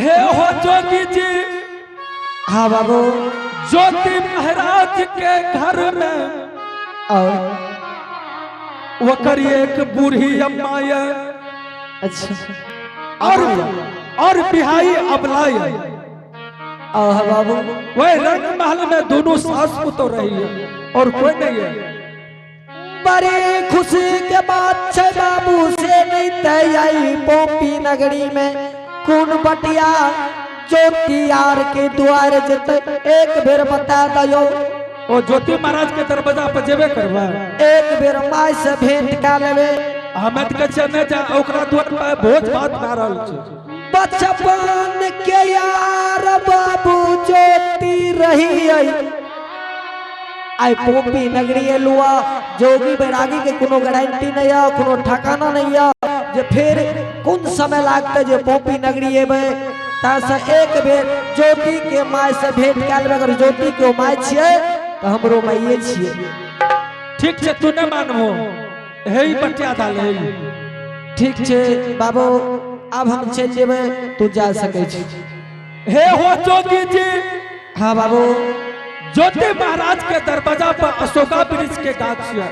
हे हो जोगी जी। हाँ बाबू। ज्योति महाराज के घर में और वकर एक बूढ़ी अम्मा है। अच्छा। और बिहाई अबलाई है। हाँ बाबू। वह रंग महल में दोनों सास पुतो रही है और कोई नहीं है। बड़े खुशी के बात छे बाबू से नहीं तैयारी पोपी नगरी में कौन बटिया ज्योति यार के द्वार जते एक बेर बता दयो। ओ ज्योति महाराज के दरवाजा पर जेबे करबा। एक बेर my से भेंट कर लेबे। हमें त कहे नहीं जा ओकरा द्वार पर भोज भात भए रहल छै। बचपन के यार बाबू ज्योति रही आई आई पोपी नगरी एलुआ जोगी बैरागी के कोनो गारंटी नहीं है, कोनो ठिकाना नहीं है जे फिर कोन समय लागते जे पोपी नगरी एबे। ता से एक बेर ज्योति के my से भेंट कर लेबे। अगर ज्योति के my छिए तो हमरो माइये छिए। ठीक छै तू नहीं मानबो हे ही बटिया दाल हे। ठीक छै बाबू अब हम चल जेबे तू जा सके छी। हे हो जोगी जी। हाँ बाबू। ज्योति महाराज के दरवाजा पर अशोका वृक्ष के गाछ है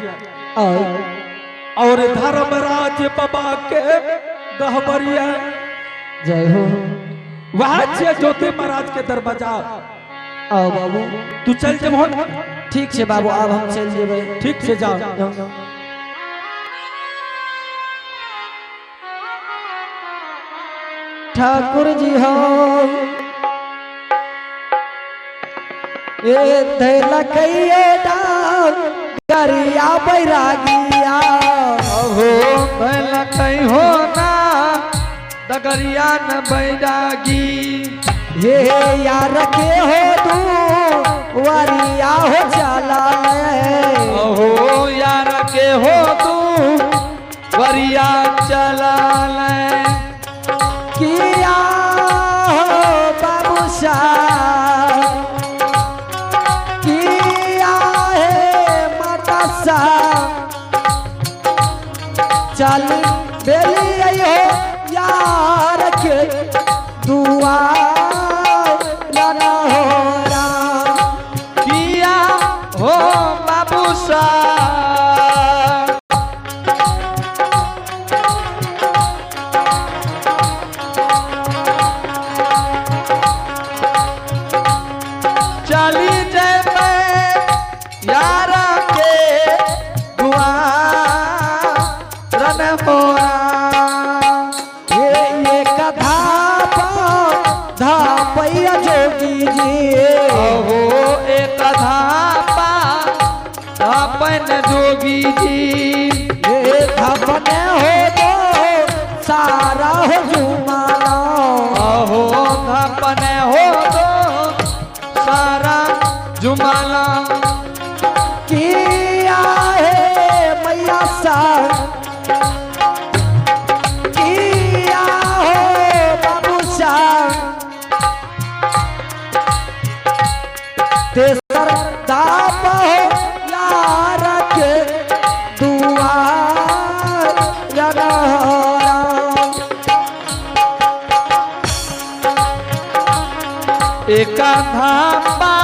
और धर्मराज बाबा के गहबरिया। जय हो। वह छे ज्योति महाराज के दरवाजा। आओ बाबू तू चल जेबहो। ठीक छे बाबू अब हम चल जेबे। ठीक छे जाओ। ठाकुर जी हो ए धैला कहिए डाल गरिया बैरागिया। हो धैला कहियो ना डगरिया न बैरागी। हे यार के हो तू वरिया हो चला ले। हो यार के हो तू वरिया चला ले। किया हो बाबू साहब किया है माता साहब चल बेली आई हो यार के दुआ ना हो राम। किया हो बाबू साहब चली जय यार के दुआ रन हो राम। ये कथा धापैया जोगी जी। हो एक धापा धापन जोगी जी। ये धापने हो तो सारा हो जुमाना। हो धापने हो तो सारा जुमाना। किया है मैया सा किया हो बाबू सा तेसर दाप हो यार के दुआर राम। एक धापा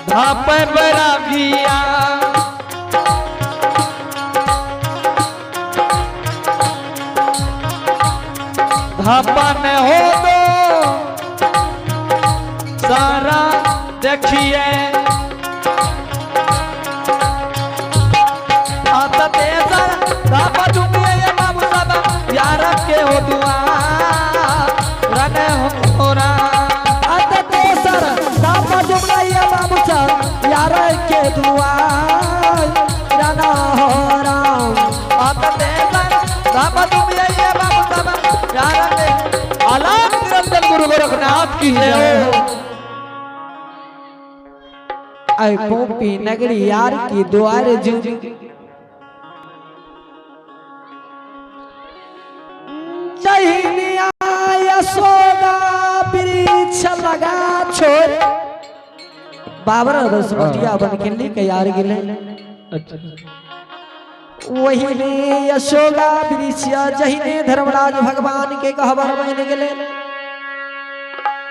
धाप बैरागिया। धापन हो दो सारा देखिए। आता तेसर धाप चुकिए ये बाबू साहब यार के हो दुआ रन हो राम। आता तेसर धाप चुकिए ये बाबू साहब यार के दुआ रन हो राम। आता तेसर धाप चुकिए ये बाबू साहब यार के आलाप निरंजन गुरु गोरखनाथ की जय हो। आई पोपी नगरी यार की द्वार जू जहिनिया यशोदा वृक्ष लगा छोड़ बाबर दस बटिया बन के ली के यार गिले। अच्छा। वही ने यशोगा वृक्ष जहिने धर्मराज भगवान के गहबर बन गेले,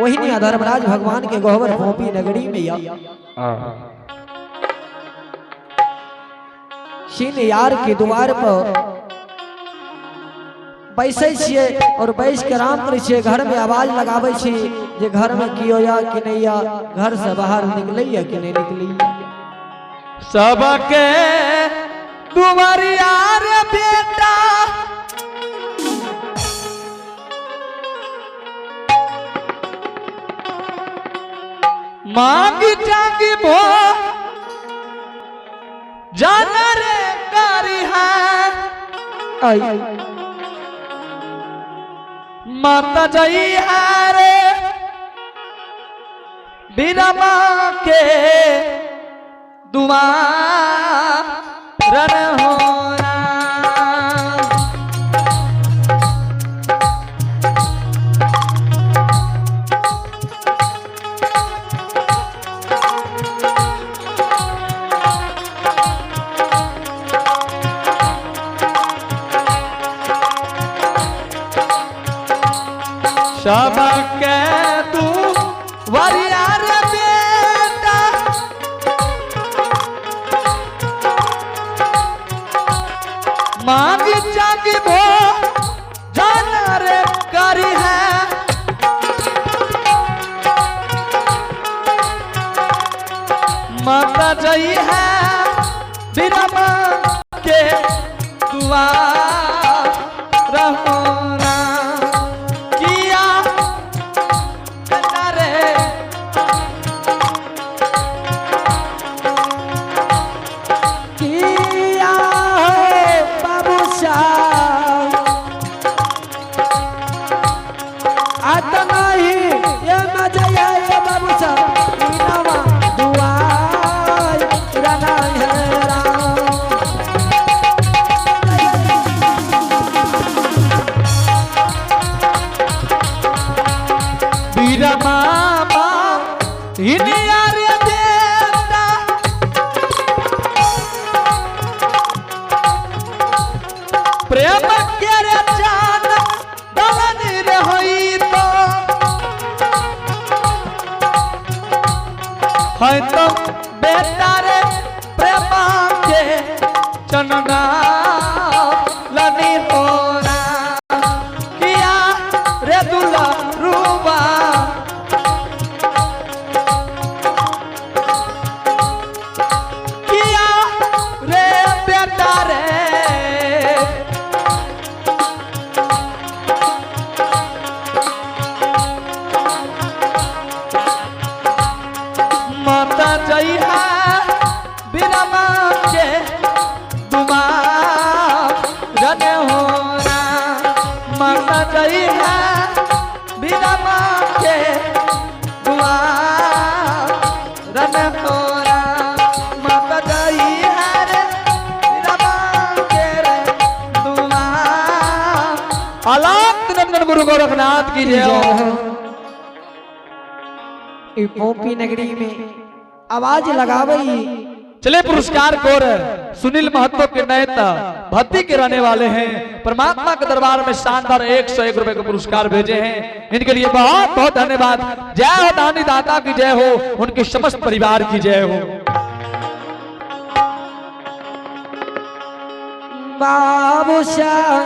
वही ने धर्मराज भगवान के गहबर भोपी नगरी में या सीन यार के द्वार पर बैसै छियै और बैस के आराम करै छियै। घर में आवाज लगाबै छी जे घर में कियो या कि नहीं या, घर से बाहर निकलै या कि नहीं निकलै। सबके दुआरिया रे बेटा मांगी चांगी भो जाना रे कारी है। आई माता जई है रे बीरमा के दुआ रन होना। सबके तू वरिया रे बेटा मांग चांग भो जाना रे करी है। माता जई है बिरमा के दुआ रहोना किया रे किया हो बाबू साहब आता नहीं ये मजा ये बाबू साहब मीनावा दुआर रना है राम। बीरमा हिनिया रे बेटा प्रेम के रे जान दलन रे होई तो है तो बेटा रे प्रेम के चनना लनी होना किया रे दुला रूबा किया रे बेटा रे माता जई है बिरमा के दुमा रने होना। माता जई है बिरमा के दुआ रने होना। माता जई है रे बिरमा के रे दुआ। आलाप नंदन गुरु गोरखनाथ की जय हो। ई पोपी नगरी में आवाज लगावई। चले पुरस्कार कोर सुनील महतो के नेता भद्दी के रहने वाले हैं, परमात्मा के दरबार में शानदार 101 रुपए का पुरस्कार भेजे हैं, इनके लिए बहुत बहुत धन्यवाद। जय हो दानी दाता की जय हो, उनके समस्त परिवार की जय हो। बाबू साहब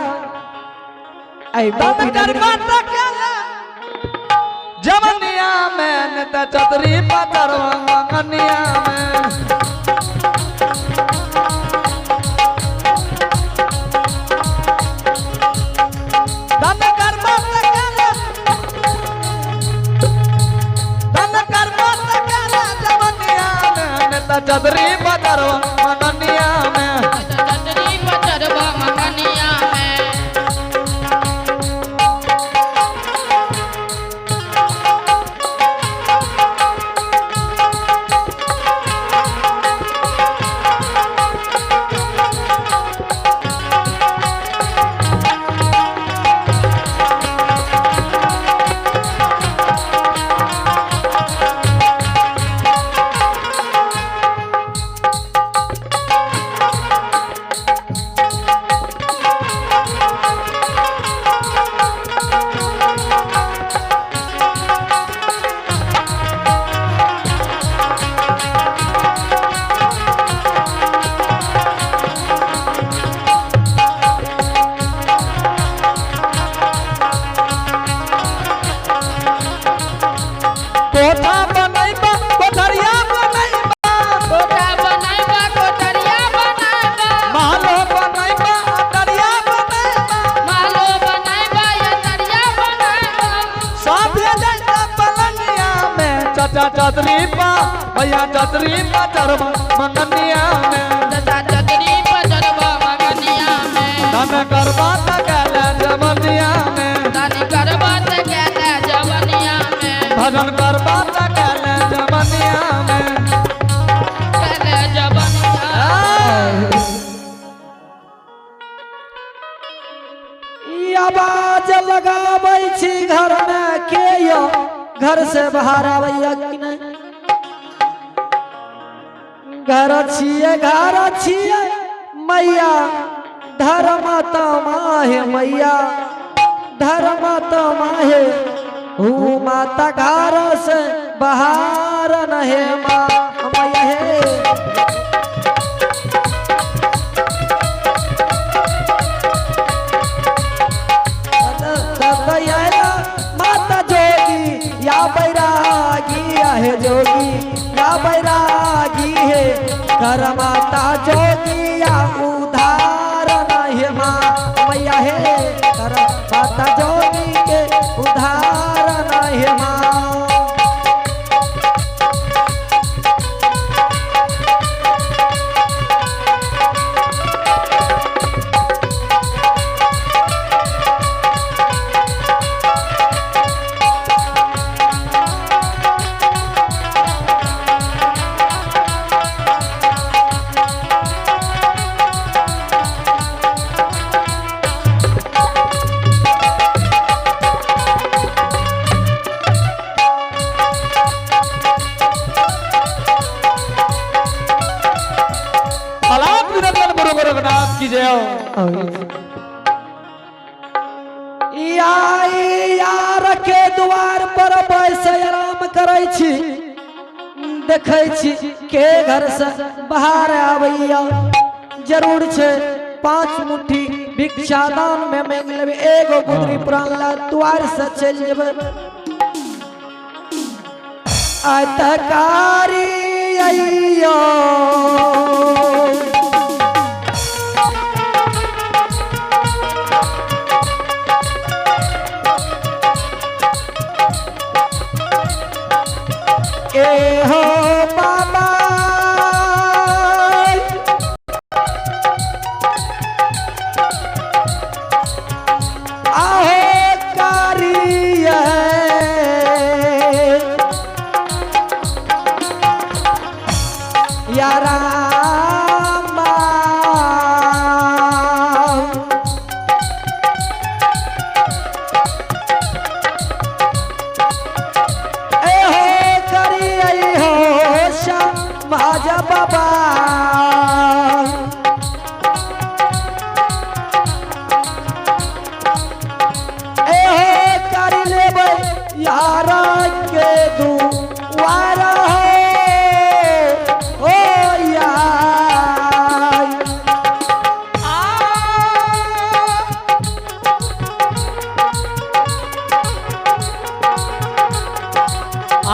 आई पोपी नगरी जवनिया में त चतरी पतरवनिया में धन कर्म सकल धन कर्म सकल जवनिया में त चतरी पतरवनिया में चतरी पतरवा मगनिया में। भैया चतरी पचरबा मंगनिया में। चाचा चतरी पचरबा मंगनिया में। धन करबा त गेले जवनिया में। दान करबा त गेले जवनिया में। भजन करबा त गेले जवनिया में। गेले जवनिया। ई आवाज लगाबै छी घर में के यो घर से बाहर आबैया कि नहीं? घर छिए, घर छिए मैया, धर्म तमाहे मैया, धर्म तमाहे हूँ माता, घर से बाहर नहे माँ मैया हे। माता जोगी या बैरागी आहे, जोगी या बैरागी हे, कर माता जोगी या उधार हे माँ मैया हे, कर माता जोगी के उधार हे माँ। अलाप निरंजन गुरु गोरखनाथ की जय हो। आई यार के द्वार पर बैस आराम करै छी, देखै छी के घर से बाहर आबैया, जरूर छै 5 मुट्ठी भिक्षा दान में मांगि लेबै, एगो गुदरी पुरान ला द्वार से चलि जेबै। अतकारी अइयो ए हो बाबा, आहो कारिया या रामा, ए हो करी आई हो श्याम बाबा, ए हो कर लेबै यार के दुआर हो, ओ यार। आ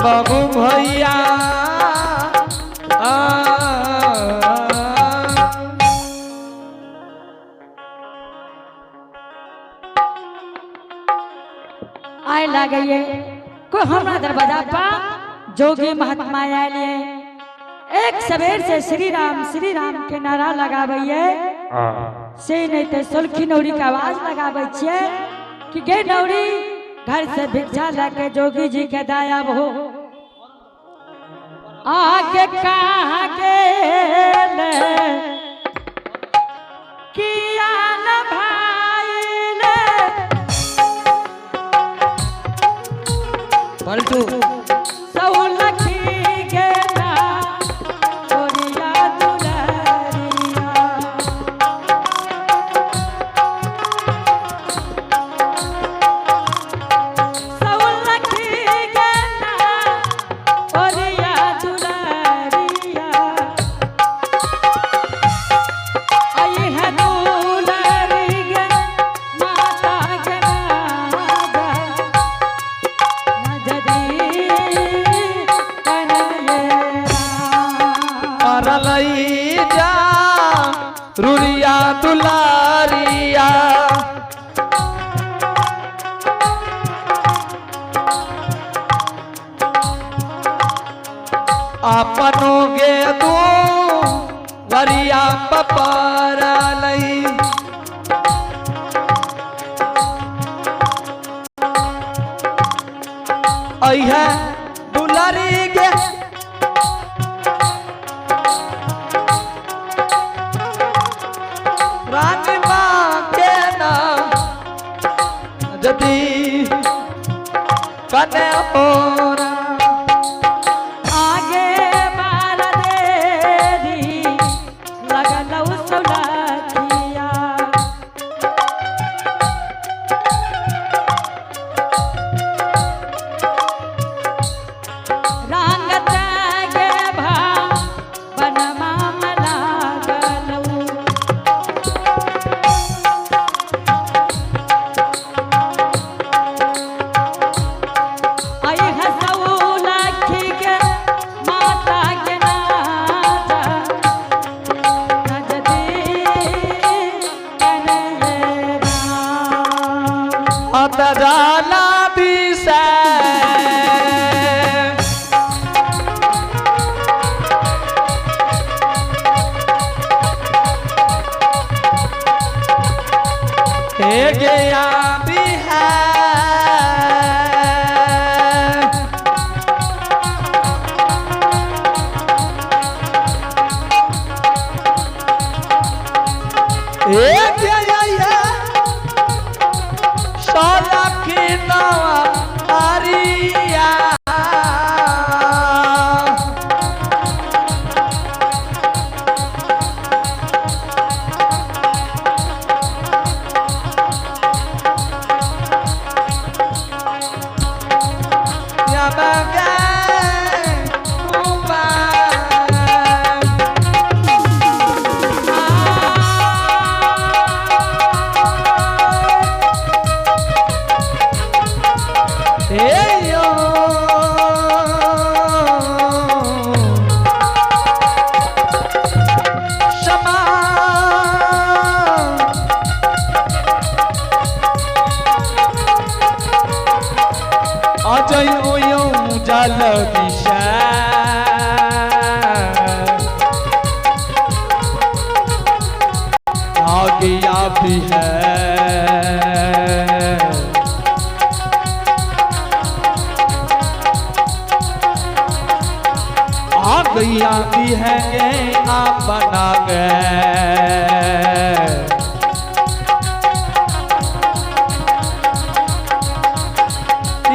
बाबू भैया आ, आए लागैये कोई हमरा दरवाजा पर जोगी महात्मा आयल ये, एक सवेर से श्री राम के नारा लगाबैये, से नहीं तो सोलखी नौरी के आवाज लगाबै छियै कि गे नौरी घर से भिक्षा लेके जोगी जी के दाया हो आगे कहाँ गेल किया न भाई ले। पलटू सौलखी गेला ओरिया दुलरिया। सौलखी गेला ओरिया दुलरिया। आई है दुलरी गे माता के राजा। नजरी अपनो गे दू वरिया पपरलई। अइहे दुलारी गे रानी माँ के नाम जदी कने होरा। आगे बार देरी लगलौ सौलखिया। रंगत गे भा बनमा लागलौ। आई हसौ लखी के माता के नाचा नजदी कने राम। अतराला दिशा हे गया बिहार। हे गया या सलखी नवा हरिया। या बगैर कुमार। हे यो क्षमा अजय यो जल दिशा आगे भी है। आ गई आती है गे आप बना गए।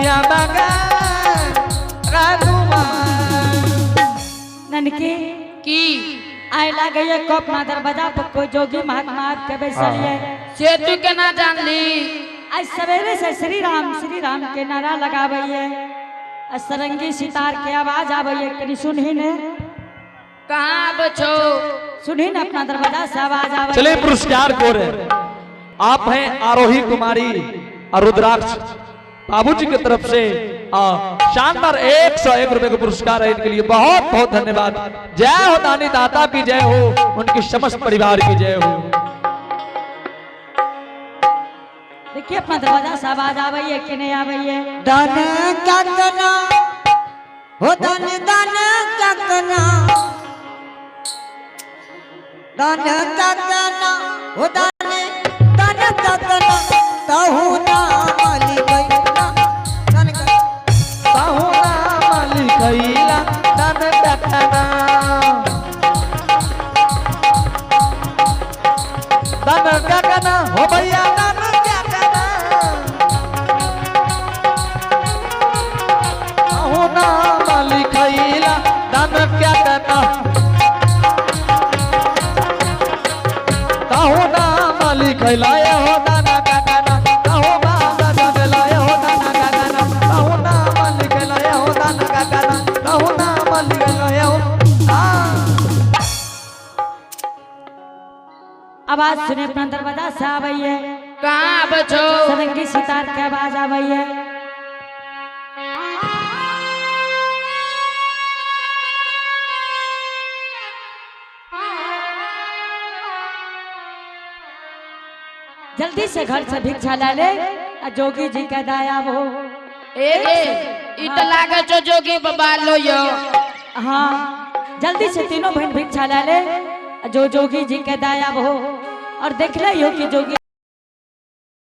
या बगैर रानुआ। ननकी की आय लागैये कप ना दरवाजा पर कोई जोगी महात्मा आबि के बैसल ये। से तू केना जानली? आज सवेरे से श्री राम के नारा लगाबैये आ सरंगी सितार के आवाज आबैये। कनी सुनही ने। कहाँ आबै छौ? सुनही ने अपना दरवाजा से आवाज आबैये। चले पुरस्कार को रहे आप हैं आरोही कुमारी और रुद्राक्ष बाबूजी की तरफ से शानदार 101 रुपए का पुरस्कार है। इनके लिए बहुत बहुत धन्यवाद। जय हो दानी दाता की जय हो, उनके समस्त परिवार की जय हो। देखिए अपना दरवाजा से आवाज आबैये कि नहीं आबैये। दान काकना हो दान दान काकना दान काकना हो दान दान काकना ताहू नाम लिखैला दान ताहू नाम लिखैला दान काकना दान काकना हो भैया दान काकना ताहू नाम लिखैला दान काकना ताहू नाम लिखैला हो दान काकना ताहू नाम लिखैला हो दान काकना ताहू नाम लिखैला हो दान काकना ताहू नाम लिखैला हो। आवाज सुने अपना दरवाजा से आबैये। कहाँ आबै छौ? सरंगी सितार के आवाज आबैये। जल्दी से घर से भिक्षा ला ले आ जोगी जी के दया हो। ए गे ई त लागै छौ जोगी बाबा लो यो। हाँ जल्दी से तीनों बहन भिक्षा ले ले, जो जोगी जी के दया हो और देख ले हो कि जोगी।